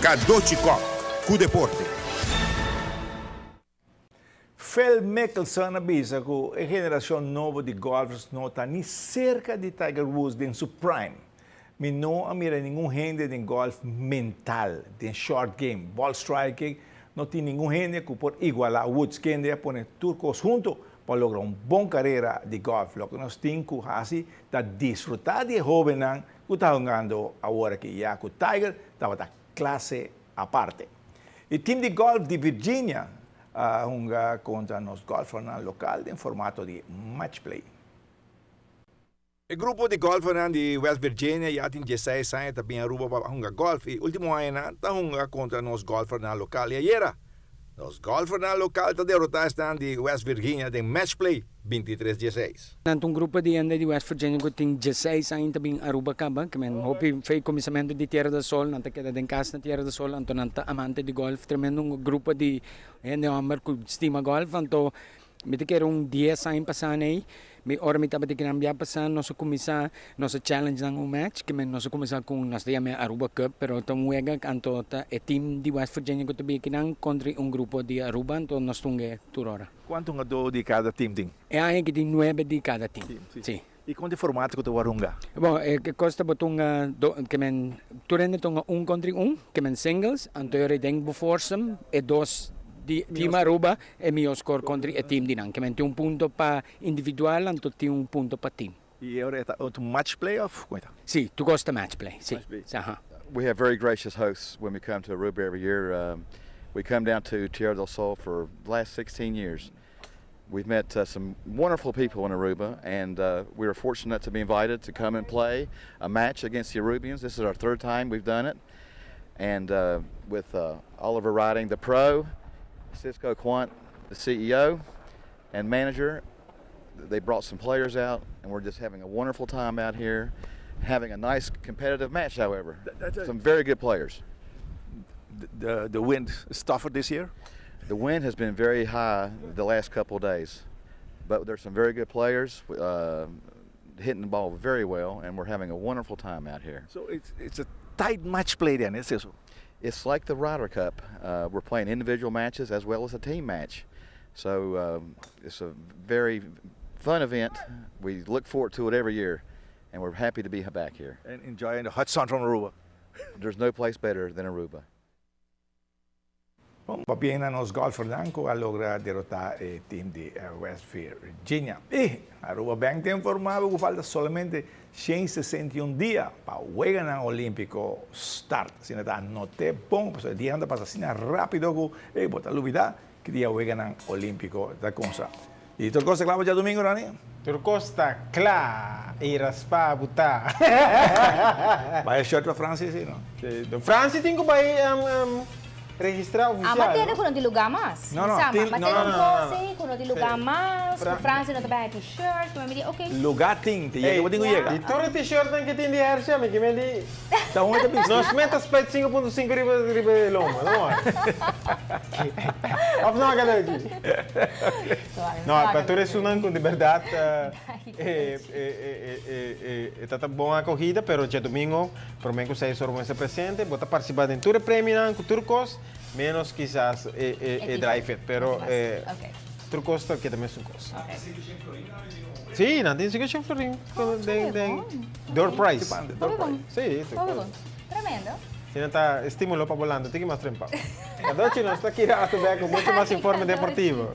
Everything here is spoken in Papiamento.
Cadochi Kock cu deporte. Phil Mickelson a bisa cu e generacion nobo di golfers no ta ni cerca di Tiger Woods den su prime. Mi no a mira ningun hende den golf mental, den short game, ball striking, no tin ningun hende cu por iguala Woods, kende a pone tur cos hunto pa logra un bon carera di golf. Loke nos tin cu haci ta disfruta di e hobennan cu ta hungando awor aki, ya cu Tiger tabata clase aparte. E team di golf di Virginia a hunga contra nos golfernan local den formato di match play. E grupo di golfernan di West Virginia ya tin dieseis aña ta bin Aruba pa hunga golf y ultimo añanan ta hunga contra nos golfernan local y ayera nos golfernan local ta derota esnan di West Virginia den match play 23 dieseis. Nan ta un grupo di hende di West Virginia cu tin dieseis aña ta bin Aruba caba, ke men hopi fei cuminsamentu di Tierra del Sol, nan ta keda den cas na Tierra del Sol, anto nan ta amante di golf, tremendo un grupo di hende homber cu stima golf, anto mi ta kere un dies aña pasa nei, mi ora mi tabata kinan bia pasa nos a cuminsa nos a challenge nan un match, ke men nos a cuminsa cu nos ta yama Aruba Cup, pero ta un wega anto ta e team di West Virginia cu ta bin kinan contra un grupo di Aruba, anto nos ta hunga tur ora. Cuanto hungador di cada team tin? E aña aki tin nuebe di cada team. Si. Y con di formato cu ta wor hunga? Bon, e cos ta bo ta hunga do, ke men tur hende ta hunga un contra un, ke men singles, anto e den bo foursome, e dos di team Aruba e miyo score contra e team di nan. Ke men tin un punto pa individual, anto tin un punto pa team. Y e ora e ta un match play of con e ta? Si, tur cos ta match play, si. Match play. Aha. We have very gracious hosts when we come to Aruba every year. We come down to Tierra del Sol for the last 16 years. We've met some wonderful people in Aruba, and we were fortunate to be invited to come and play a match against the Arubians. This is our third time we've done it. And with Oliver Riding, the pro, Cisco Quant, the CEO and manager, they brought some players out, and we're just having a wonderful time out here, having a nice competitive match, however. Some very good players. The wind is tougher this year? The wind has been very high the last couple of days, but there's some very good players hitting the ball very well, and we're having a wonderful time out here. So it's a tight match play then, is eso? It's like the Ryder Cup. We're playing individual matches as well as a team match. So it's a very fun event. We look forward to it every year, and we're happy to be back here. And enjoying the hot sun from Aruba. There's no place better than Aruba. Bon, pabien na nos golfernan cu a logra derota e team di West Virginia. Y Aruba Bank ta informa bo cu falta solamente 161 dia pa Weganan Olimpico start. Asina ta anote bon, pasobra e dianan ta pasa asina rapido cu ey bo ta lubida ki dia Weganan Olimpico ta cuminsa. Y tur cos ta cla pa djadomingo, Ronnie? Tur cos ta cla y raspa bu ta. Bai e shirt pa Francie si, no? Si, Francie tin cu bai registra oficial, Ah, ma tende cu no tin lugar mas. No, no, Sa, tin, ma no, tende no, un no, cos no. ei cu no tin lugar mas, cu Francie no ta bai haci shirt, cu mi di, ok. Lugar tin, te yega bo tin cu yega. Di tur e t-shirtnan cu tin di Hershey, ami ki me di. Ta un ta bisti. Nos meta split 5.5 riba riba e lomba, no worry. Of no Cadochi? No, pa tur esunnan cu di berdad e e e e ta ta bon acogida, pero djadomingo prome cu seis ora bo mester presente, bo ta participa den tur e premionan cu tur cos, menos kisas e e e dry fit, pero tur cos ta keda mesun cos. Sí, nan tin 500 florin den den door prize. Door prize. Sí, tur cos. Tremendo. Si nan ta estimulo pa bo lanta un tiki mas trempa. Cadochi nos ta kira ato bek cu mucho mas informe deportivo.